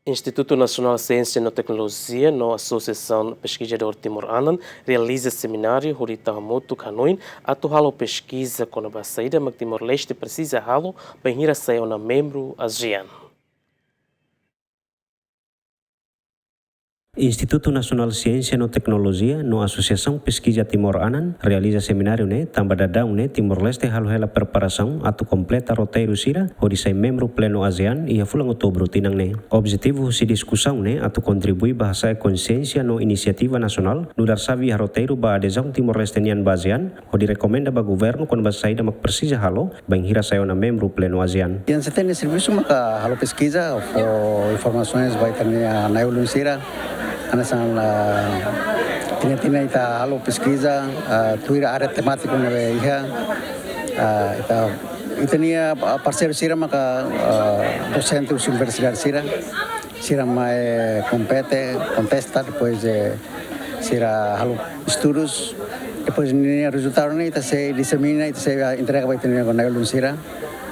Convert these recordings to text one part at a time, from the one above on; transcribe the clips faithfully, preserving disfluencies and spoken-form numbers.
Institutu Nasionál Siénsia no Teknolojia no Asosiasaun Peskizadór Timoroan realiza semináriu hodi tau hamutuk hanoin atu halo peskiza kona-ba saida mak Timor-Leste presiza halo bainhira sai ona membru ASEAN. Institutu Nasionál Siénsia no Teknolojia no Asosiasaun Peskiza Timoroan realiza semináriu ne'e tanba daudaun ne'e Timor-Leste halo hela preparasaun atu kompleta roteiru sira hodi sai membru plenu ASEAN iha fulan Outubru tinan ne'e. Objetivu husi diskusaun ne'e atu kontribui ba hasa'e konsiénsia no inisiativa nasionál nu'udar xave iha roteiru ba adezaun Timor-Leste nian ba ASEAN, hodi rekomenda ba governu kona-ba saida mak presiza halo bainhira sai ona membru plenu ASEAN. Yang se tem servisu maka halo peskiza, fó informasoens ba ita-nia na'i-ulun sira. Hanesan, ah, tinan-tinan ita halo peskiza, ah, tuir área temátiku ne'ebé iha, ah, ita, ita-nia, ah, parseiru sira maka, ah, dosente husi universidade sira. Sira mai kompete, kontesta, depois, eh, sira halo estudus, depois ninia rezultadu ne'e ita sei disemina, ita sei, ah, entrega ba ita-nia na'i-ulun sira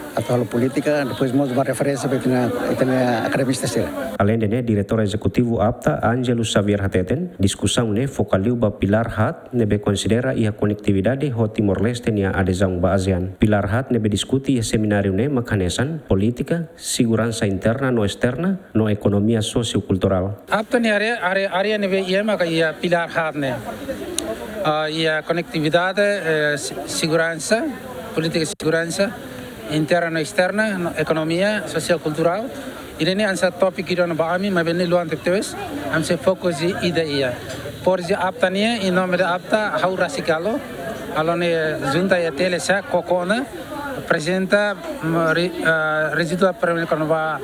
atu halo polítika, depois mós ba referénsia ba ita-nia, ita-nia akademista sira. Aleinde ne'e, Diretór Ezekutivu APTA, Ângelo Xavier hateten, diskusaun ne'e foka liu ba pilár haat ne'ebé konsidera iha konektividade ho Timor-Leste nia adezaun ba ASEAN. Pilár haat ne'ebé diskute iha semináriu ne'e mak hanesan polítika, seguransa interna no esterna, no ekonomia sosiokulturál. APTA nia área, área, área ne'ebé iha maka iha pilár haat ne'e. Ah, iha konektividade, eh, se-, seguransa, polítika seguransa, interna no esterna, no ekonomia sosiokulturál. Ida-ne'e hanesan tópiku ida ona ba ami, maibé ne'e luan tebes, ami sei fokus i-, ida iha. Por iha APTA nian, em nome da APTA, ha'u rasik halo, halo ne'e junta iha T L C, koko ona, aprezenta, mm, re-, ah, rezultadu primeiru kona-ba,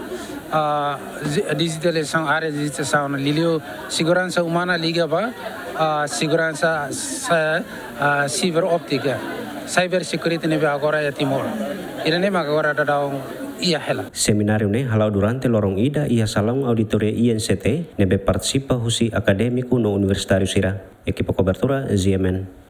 ah, di-, dijitalizasaun, área dijitalizasaun, liuliu seguransa umana liga ba, ah, seguransa sa-, ah, fiber óptika, cyber security ne'ebé agora iha Timor. Ida-ne'e mak agora daudaun iha hela. Semináriu ne'e hala'o durante loron ida iha salaun auditóriu I N C T, ne'ebé partisipa husi akadémiku no universitáriu sira. Ekipa kobertura, Z M N.